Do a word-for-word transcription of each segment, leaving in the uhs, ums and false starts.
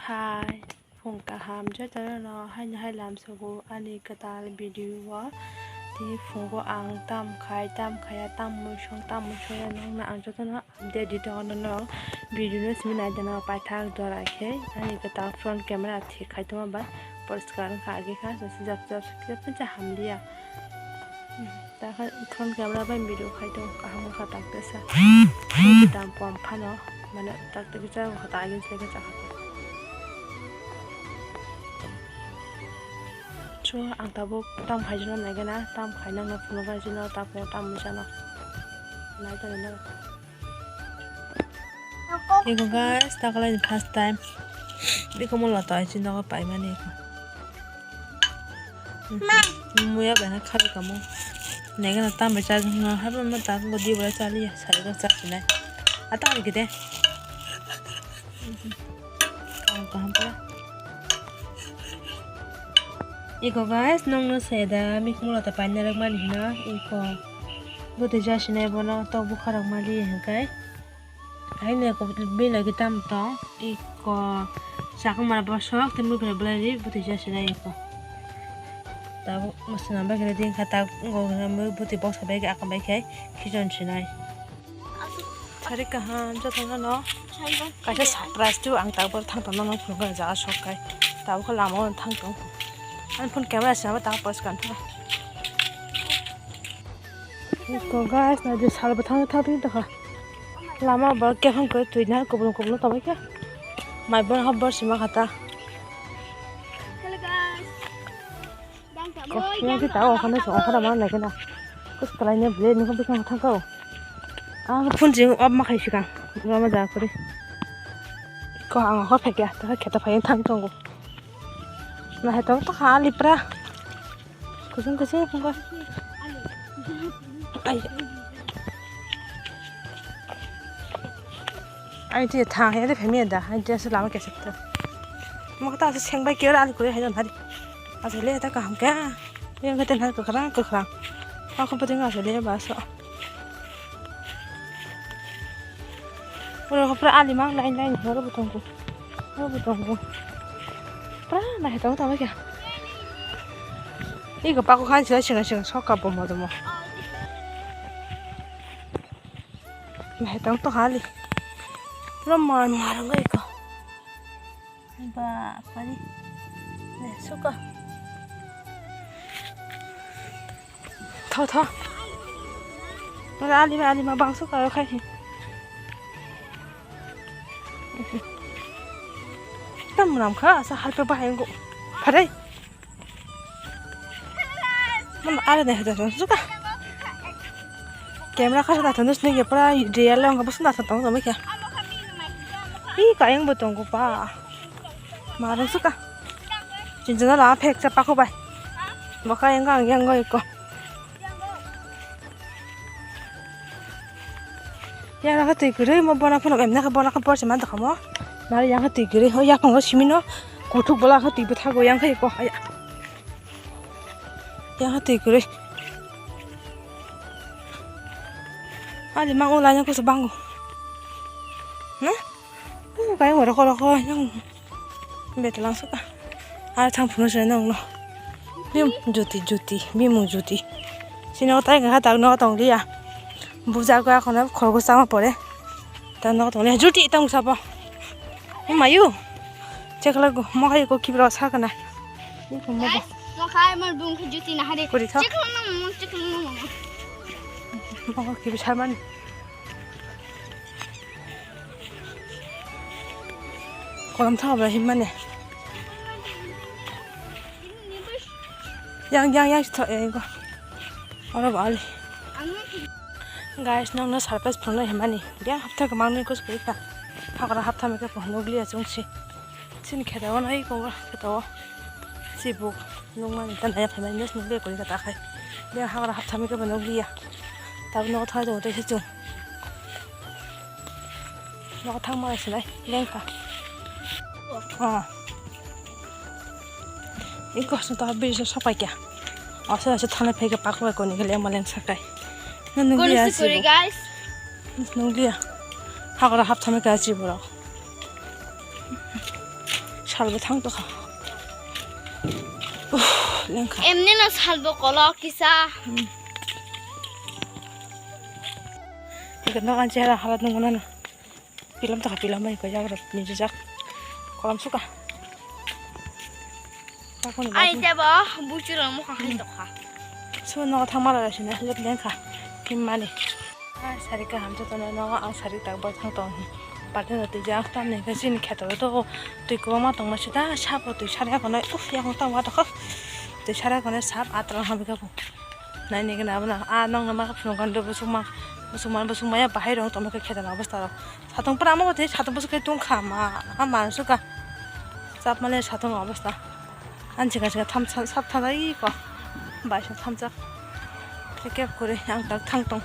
Hai, phung kaham jotono no haino hai lamsogo ani kwtal video o. Tini phungo ang tam khai, tam khaya, tam muisong, tam muisong ya nokna ang jotono update di tongo nono. Video no simi nai dano paithak jora khe ani kwtal front camera thik khai tongma bai poriskar wngkha age kha, jap jap jap jap hamliya. Takha front camera bai video khai tong kaham wngkha takte sa. Dam pom phano mane takte kisa wngkha ta agin se kisa. So ang tabuk tam khai jino nai gana, tam khai nang na phunuk bai jino, ta phunuk tam mui sano. Nai ta nai. Eko guys, takalai ni first time. Biko mo lota ai chino ko pai mani eko. Muya bai na khabi kamo. Nega na tam bai charge na habo ma ta ko di bora chali ya, sari ko charge nai. Ata ni gede. Kaham kaham pura. Eko guys, nong no seda mikmo lota pai na rok mani hino eko. Bwtwi jasinai bono tok bwkha rok mali hwnkhe. Haino eko bini logi tam tong eko, sakung mara bosok tei mui belai ri bwtwi jasinai eko. Tabuk mwswna bai khe ring kha, tak wngkha mui bwtwi boksa bai khe akam bai khe khichon sinai. Sari kaham jotono no kaisa surprise tu ang tabuk thang tongno no phunukha jaga sok kai tabuk lama o thang tong ani phone camera sinama tabuk poriskar wngkha. Eko guys, nai di sal bo thang thang tong kha. Lama bo kephang khe twi na kubulung kubulung tongwi kha. Mai bo hap bor sima kha ta. Hello guys. Ko, yang kita oh kana so kana ma nai kana. Kus kalai ne ble ni ko bikang thang ko. Ang phone jing off ma khai sikang. Lama ja kuri. Ko ang ho phekya, ta kheta phai thang tongo. Na he tong ta kha lipra. Kusung kusung phungo. Ai. Ai, dia thang, ya, dia pemia dah. Ai, dia selama kesek tu. Mau kata asal seng bai kira aku ya, hai, hari. Asal le ta kaham kya. Yang kata nak kekerang kekerang. Aku penting asal le baso. Oro ko pura ali mang lain lain oro bo tongo. Oro bo tongo. Pura nai tongo tamo kya. Iko pako khan sila singa singa soka bomo domo. Nai tong to hali. Pura mar mar ngai ko. Bapari. Suka. Tho, tho. Ora ali ma, ali ma bang suka khai. Tam ram kha, sa hal pe bahai ngo. Phare. Mana ada deh, ada suka. Camera kha sa thon sini ya para dia lo nggak bosan datang tong sama kya. Ih, kayang betul kok, Pak. Marung suka. Cincin lah, phek sa paku bai. Baka yang gang yang goi ko. Yang laka tui kiri mo bona phone em naka bona ka por seman takamo. Mari yang tui kiri ho ya phone simino. Kuthuk bola ka tui butha go yang kai ko. Yang tui kiri. Ali mang ulanya ko sebango. Nah? Kayang roko roko yang. Betlang suka. Ar thang phunu se nong no. Bim juti juti, bimung juti. Sini otai ga tak no tong dia. Buja ga kono khorgo sama pore. Ta no tong dia juti tong sabo. Mayu. Chekla go mo kai ko kibra sa kana. Mo kai mo bung juti na hare. Kuri tho. Chekla no mo chekla no mo. Mo ko kibra sa man. Kolom thago bwlai himmani. Yang, yang, yang, sitho, eh, go. Oro bo ali. Guys, nokno surprise phunuknai himmani. Biyang hapta kwmangni kus kwrwi kha. Hakora hapta mekhe phunukliya chwngsi. Chini khetao nai kongo khetao. Chibuk nungmani ta naya phaimani news nungde kori kata khai. Biyang hakora hapta mekhe phunukliya. Tabuk nogo thai tongo tei se chwng. Nogo thangma sinai lengkha. Ah. Iko sung ta bridge sopai kya. Asa asa thana phai ka pakwa koni ka lema leng sakai. Nungli asi. Guys. Nungli. Hakora hap thame ka asi borok. Salbo thang tokha. Uff, lengkha. Emni no salbo kolok kisa. Hmm. Iko nokan chehra halat nung mano. Pilam tokha, pilam bai ko jagra ni jujak. Kolam suka. Takon Ai babu. Tebo buchurang mokha khai tokha. So no thangma la sina lep lengkha. Himmani. Ah, sari kaham jotono nogo ang sari tak bo thang tong hi. Balti no twi jak tamni khe chini kheto do twi kwbangma tongma sita sapo twi sari akonai uf yakung tang watokha. Twi sari akonai sap atwrang hambi kha bo. Naini gana abono ah nokno ma phunukgani do busuk ma busuk ma busuk maya bahai rok tongma khe kheto ni obostha rok. Satung pura amo twi satung busuk khe tungkha ma ama suka. Chap male satung obostha. Ani chikha chikha tham sa-, sap thangjak iko. Baisa thamjak. Khe kep kwrwi ang tak thang tong.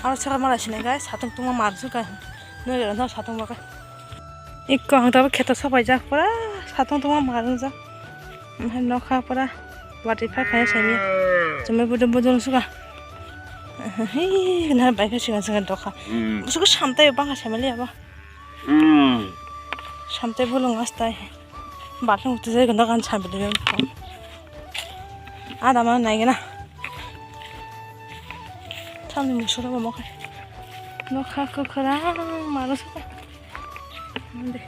Aro saka mala sinai guys, satung tungma mar sukha. Nugwi rw no satung bagwi. Iko ang tabuk kheto sopaijak pura satung tungma mar wngjak. Omohai nokha pura watwi phai phai saimya. Chumui buduk buduk sukha. Hei, nahar bai khe singa singa dokha. Busugo samtai bangkha saimaliya ba. Samtai bolong astai. Balting twijai gwnda gan sabi de. Ada ma nai gana. Tamni musoro bo mokai. Nokha kwkhwrang maro sa. Ande.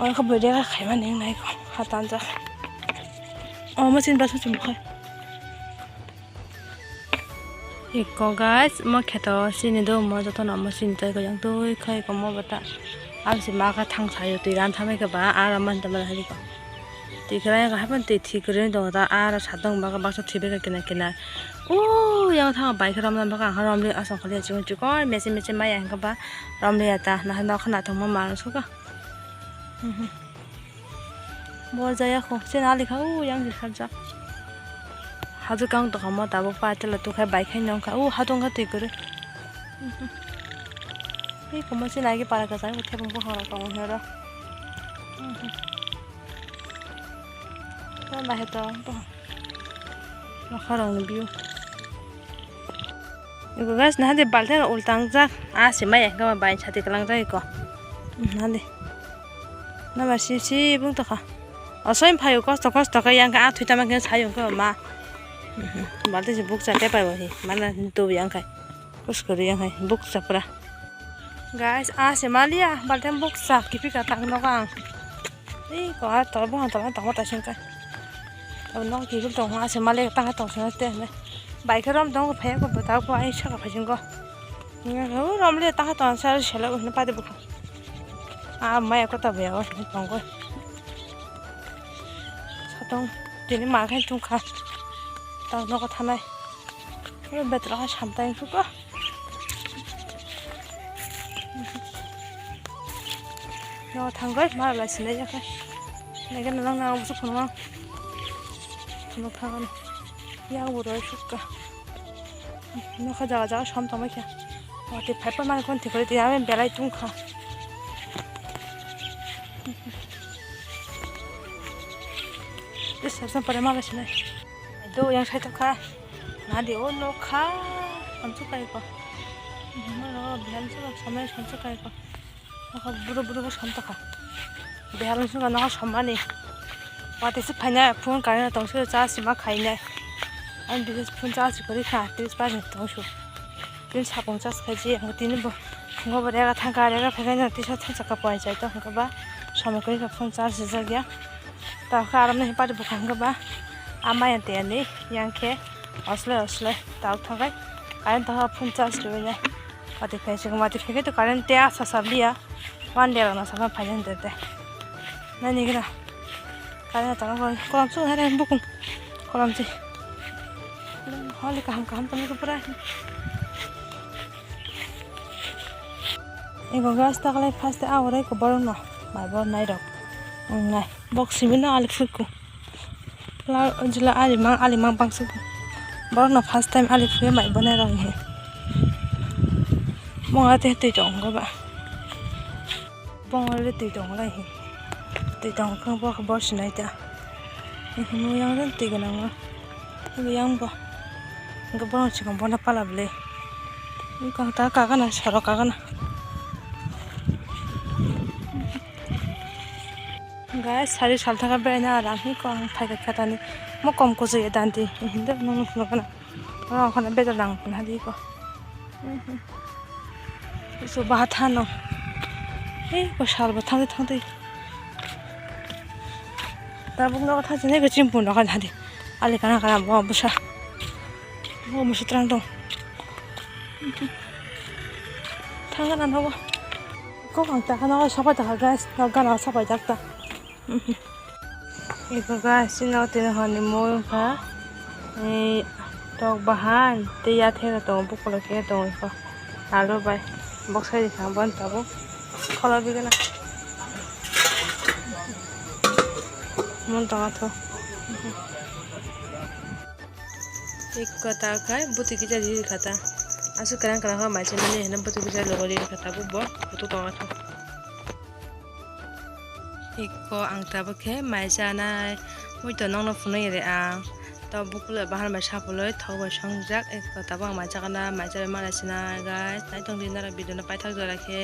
Oi kho bwrwi kha khaima ning nai kho. Hatanjak. O machine ba sa chum khai. Iko guys, mo kheto chini do mo joto no mo chini tei ko yang twi khai ko mo bata. Ang si ma kha thang sayo twi ran thamai khe ba aro man tama hai ko. Twi khe yang hapan twi thik kre do ta aro satong ba baksa thwi be kena kena. O yang thang bai khe ram ram ba ka rom le asong khali chung chu ko mese mese ma yang khe ba rom le ta na na khana thang ma ma so ka. Bo jaya kho, se nali kha, u yang jil kharjak. Haju kang tokha mo tabuk pa tela tu khai bai khai nong kha, u hatung kha twi kwrwi. Ei komo se nai para kwchang thebung bokhorok tongo hero. Ba he to, bo. Bokhorok ni view. Iko guys, nahadi balti ultang jak. Ah, si maya, kama bai sati kalang jak iko. Nahadi. Nama si, si bung tokha. Osoin phayo kosto, kosto khe yang khe ah, thwi tama khe sayo khe ma. Balti si bukcha te pai bo hi. Mana tu yang khai. Kuskuri yang khai. Bukcha pura. Guys, ah, si malia, balti bukcha, kipi ka tang no kang. Ei, ko a tor buhan tor tongma ta singka. Abo nok kibil tong ha se malik tang tong sina te ne. Bai khe rom dong phai ko bata ko ai saka phai jingko. Nge rom le ta tong sa sele un pa de bukha. A mai ko ta be o tong ko. Satong tini ma khai tung kha. Ta nok thanai. Betra samtai suka. No thangbai ma lai sinai ya kha. Nai gana nang nang busu phunuk. Phunuk thangani. Yang bo roi suka. No kha jaga jaga som tongbai kha. Wati phaipa mani kon thikori ti aben belai tung kha. Is sabsan pare ma lai sinai. Do yang sai tokha. Nadi o nokha. Samsu kai ko. Mano bihan su samai samsu kai ko. Nokha buru buru ko sam tokha. Bihan su nokha samani. Wati se phaina phone karena tong su cha sima khainai. Ang bihan phone cha si kori kha. Tris pa ni tong su. Tin sapung chas khaji ang tini bo ngo bo rega thangka rega phagai na tisa thangsa ka poi chai to hangka ba samung koi ka phone charge rijak ya. Ta kha aram ni pari bwkha hangka ba amai ante ani yang khe osle osle ta thangkai kain ta phone charge riwi nai. Mati phai se mati phai to current te asa sabliya. One day rok na sama phai nang de de. Nani gira. Current ta ko kolam su hare bukung. Kolam si. Holi kaham kaham tong ko pura. Ego gas ta kalai first a orai ko borok no mai bo nai rok. Nai bok simi no ali phuku. La jila ali mang ali mang bangsu. Borok no first time ali phuye mai bo nai rok he. Mo ate twi tong go ba. Bongol le twi tong lai hi. Twi tong khe bo khe bor sinai ta. Hino yang den twi gwnang ma. Hino yang bo. Hingke bono chikon bono pala bwle. Hingke ta kagana soro kagana. Guys, sari sal thangkha beraina rang hi ko ang phaikha khatani mo kom kuchuk ya danti hindu nung nung kana rang khana beda lang khana di ko. Kuchuk baha thano. Ei ko sal bo thangdi thangdi. Tabuk no kha jene ko chimpun no kha hadi. Ali kana kana bo busa. Bo musi trang dong. Thangna na bo. Ko ang ta kana sapai ta guys. Ga gana sapai ta. Iko guys, sino tini honi mui kha. Ei tok bahan tei yatheng tongo, bukulo khe tongo iko. Alu bai boksa di kha bon tabuk. Khola bigana. Mon tongo tho. Iko ta khai buti kisa di kha ta. Asu kerang kerang kha mai se mani hena buti kisa logo di kha ta bu bo. Butu tongo tho. Iko ang tabuk khe mai chanai, muitu nokno phunui ri ang. To bukulo bahar bai sapului thok bai songjak, iko tabuk ang mai chakana, mai chabai malai sinai guys. Nai tong di nara video no paithak jora khe.